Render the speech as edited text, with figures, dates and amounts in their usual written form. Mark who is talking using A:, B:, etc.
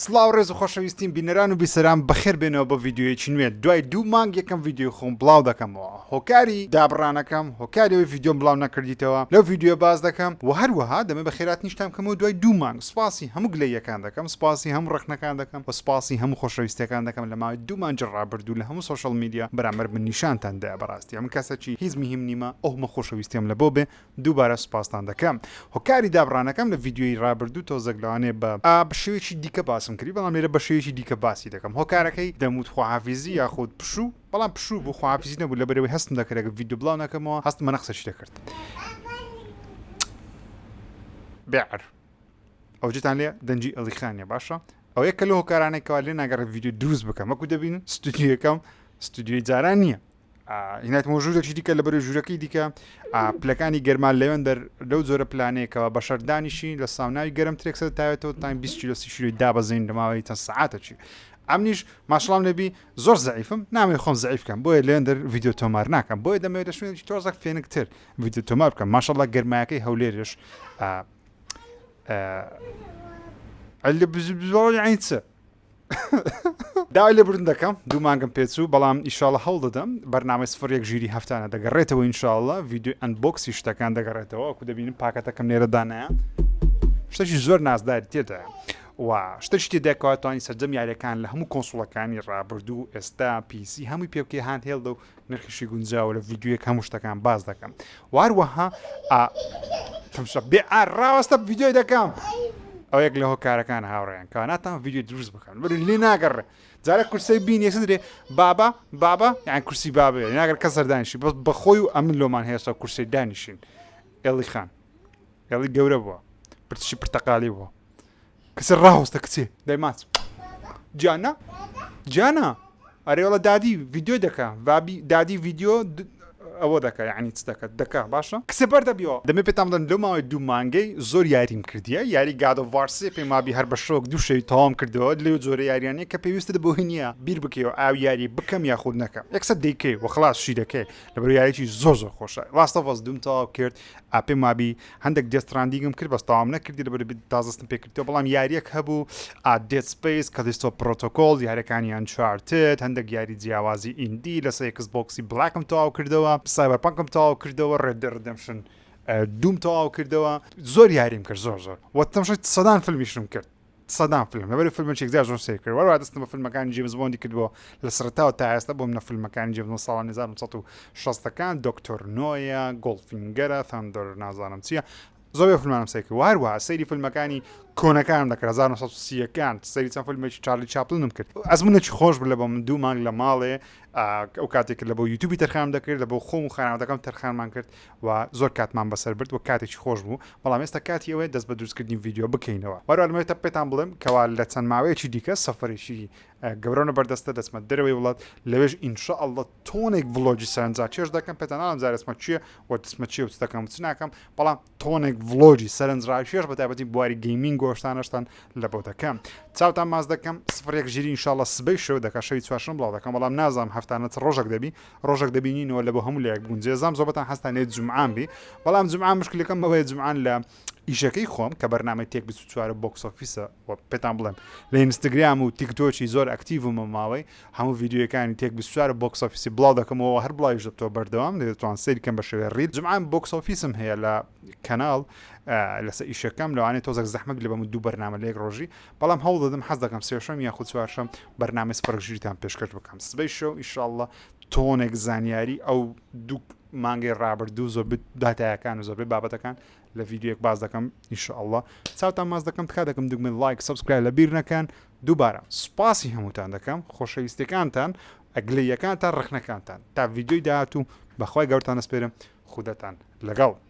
A: سڵاو ڕێز و خۆشەویستیم بینەران و بیسەران بەخێر بێنەوە بۆ ڤیدیۆیەکی نوێ دوای دوو مانگ یەکەم ڤیدیۆی خۆم بڵاو دەکەمەوە هۆکاری دابڕانەکەم هۆکاری ئەوەی ڤیدیۆم بڵاو نەکردیتەوە لەو ڤیدیۆیە باس دەکەم و هەروەها دەمێ بەخێراتنیشتان بکەمەوە دوای دوو مانگ سوپاسی هەموو گلەییەکان دەکەم سوپاسی هەموو ڕەخنەکان دەکەم و سوپاسی هەموو خۆشەویستیەکان دەکەم لە ماوەی دوو مانگی ڕابردوو لە هەموو social media بەرامبەر من نیشانتان دایە بەڕاستی ئەمن کەسەکی هیچ مهم نیمە ئەو هەموو خۆشەویستیەم لەبۆ بێ دووبارە سوپاستان دەکەم. هۆکاری دابڕانەکەم لە ڤیدیۆی ڕابردوو تۆزێک لەوانەیە بە بە شێوەیەکی دیکە باسم کردی بەڵام لێرە بە شێوەیەکی دیکە باسی دەکەم هۆکارەکەی دەموت خواحافیزی یاخود پشوو بەڵام پشوو بوو خواحافیزی نەبوو لەبەرئەوەی هەستم دەکرد ئەگەر ڤیدیۆ بڵاو نەکەمەوە هەستم بە نەقسێکی دەکرد بێعر ئەوجتان لێ دەنگی ئەلیخانە باشە ئەو یەکە لە هۆکارانەی کەوا لێ ناگەڕێ ڤیدیۆ دروست بکەم وەکو دەبین ستودیۆکەم ستودیۆی جاران نییە هینایتمەوە ژوورێکی دیکە لە بەرەی ژوورەکەی دیکە پلەکانی گەرما لەوێن دەر لەو جۆرە پلانەیەکەوە بەشەر دانیشی لە ساوناوی گەرم ترێک سەر تاوێتەوە تایم 20 کیلۆ 30 کیلۆی دابەزین لە ماوەی چەند سەعاتەکی ئەمنیش ماشڵام لێبی زۆر زەعیفم نامەوێ خۆم زەعیف کەم بۆیە لەوێن دەر ڤیدیۆ تۆمار ناکەم بۆیە دەمەوێت لە شوێنێکی تۆزەک فێنکتر ڤیدیۆ تۆمار بکەم ماشەڵڵا گەرمایەکەی هەولێرش عین چ داوای لێبوردن دەکەم دوو مانگم پێچوو بەڵام ئیشاڵە هەوڵ دەدەم بەرنامەی سفر یەک ژیری هەفتانە دەگەڕێتەوە ئینشاءاللە ڤیدیۆی unbox ی شتەکان دەگەڕێتەوە وەکو دەبینم پاکەتەکەم لێرە دانایە شتێکی زۆر نازداری تێدایە و شتێکی تێداکەوە توانی سەرجەم یاریەکان لە هەموو console ەکانی ڕابردوو ئێستا PC هەمووی پێ بکەی handheld ە و نرخیشی گونجاوە لە ڤیدیۆیەک هەموو شتەکان باس دەکەم واروەها تەمشە بێ ئار ڕاوەستە ڤیدیۆی دەکەم ئەو یەک لە هۆکارەکان هاوڕێیان کە ناتان ڤیدیۆ دروست بکەن بەری لێ ناگەڕێ جارە کورسەی بین یەکسەر درێ بابا بابا یان کورسی بابێ ناگەر کەس سەردانیشی بەس بەخۆی و ئەمن لۆمان هەیە کورسی دانیشین ئێڵی خان ئێڵی گەورە بووە پرچی پرتەقالی بووە کچە ڕاوەستە کچێ دای ماچ جانا جانا ئەرێ وەڵا دادی ڤیدیۆ دەکا بابی دادی ڤیدیۆ ئەوە دەکا یعنی چ دەکات دەکا باشە کچێ بەردەبیەوە دەمێ پێتان بڵێم لەو ماوەی دوو مانگەی زۆر یاریم کردیە یاری God of War سێ پێم وابی هەر بە شەوەک دوو شەوی تەواوم کردەوە لەو جۆرە یاریانەی کە پێویستت بۆی نییە بیر بکەیەوە ئاو یاری بکەم یاخود نەکەم یەکسەر دەیکەی و خلاص شی دەکەی لەبەر یاریی زۆر زۆر خۆشە Last of Us دووم تەواو کرد ئا پێم وابی هەندێک Death Stranding م کرد بەس تەواوم نەکردی لەبەر تازەستم پێکردەوە بەڵام یاریەک هەبوو ئا Dead Space Callisto Protocol یاریەکانی Uncharted هەندێک یاری جیاوازی indie لەسەر Xbox ی Black م تەواو کردەوە Cyberpunk م تەواو کردەوە Red Redemption دووم تەواو کردەوە زۆر یاریم کرد زۆر زۆر وە تەمشای سەدان فیلمیشم کرد سەدان فیلم لەبەر فیلمێکی یەکجار زۆر سەیر کرد وەروە دەستم بە فیلمەکانی جیمز بۆندی کردبووە لە سەرەتاوە تا ئێستا بۆ منە فیلمەکانی جیمز بۆند ساڵانی 1960ەکان دکتۆر نۆیە گۆڵفینگەرە ثاندەر نازانم چییە زۆر بێ فیلمانم سەیر کرد وهروەها سەیری فیلمەکانی کۆنەکانم دەکرد 1930ەکان سەیری چەند فیلمێکی چارلی چاپلنم کرد ئەزمونێکی خۆش بوو لە بۆ من دوو مانگ لە ماڵێ ئەو کاتێک لە بۆ یوتیوبی تەرخانم دەکرد لە بۆ خۆم و خانەوادەکەم تەرخانمان کرد و زۆر کاتمان بەسەر برد و کاتێکی خۆش بوو بەڵام ئێستا کاتی ئەوەیە دەست بە دروستکردنی ڤیدیۆ بکەینەوە وەروە لەمەوێت پێتان بڵێم کەوا لە چەند ماوەیەکی دیکە سەفەرێکی گەورەونە بەردەستە دەچمە دەرەوەی وڵات لەوێش ئینشاءاللە تۆنێک vlog ی سەرنجڕاکێش دەکەم پێتان ناڵێم جارێ دەچمە کوێ و دەچمە چێ و چ دەکەم و چ ناکەم بەڵام تۆنێک vlog ی سەرنجڕاکێش بە تایبەتی بواری gaming و شتانەشتان لە بۆ دەکەم چاوتان ماچ دەکەم سفرێک ژیری ئینشاءاللە سبەی شەو دەکا شەوی چوارشەم بڵاو دەکەم بەڵام نازانم هەفتانە چ ڕۆژێک دەبی ڕۆژێک دەبینینەوە لە بۆ هەموو لایەک بگونجێ زام زۆبەتان حەزتان لێ جومعان بی بەڵام جومعان مشکلەکەم ئەوەیە جومعان لە ئیشەکەی خۆم کە بەرنامەی Tech 24 Box Office ە و پێتان بڵێم لە ئینستاگرام و تیکتۆکی زۆر active م ماوەی هەموو ڤیدیۆیەکانی Tech 24 Box Office ی بڵاو دەکەمەوە هەر بڵاویش دەبتەوە بەردەوام دەتوان سەیری کەم بە شێوەی reel جومعان box office م هەیە لە کەناڵ لەسەر ئیشەکەم لەوانەیە تۆزێک زەحمەت لە بەم دوو بەرنامە لە یەک ڕۆژی بەڵام هەوڵ دەدەم حەز دەکەم سێشەم یاخود چوارشەم بەرنامەی سفرەک ژیریتان پێشکەش بکەم سبەی شەو ئیشاءاللە تۆنێک زانیاری ئەو دوو مانگەی ڕابردوو زۆربەی داتایەکان و زۆربەی بابەتەکان لە ڤیدیۆیەک باس دەکەم ئیشاءاللە چاوتان ماچ دەکەم تکا دەکەم دوگمەی like subscribe لە بیر نەکەن دووبارە سوپاسی هەمووتان دەکەم خۆشەویستەکانتان ئەگلەیەکانتان ڕخنەکانتان تا ڤیدیۆی داهاتوو بەخوای گەورتان ئەسپێرم خوداتان لەگەڵ.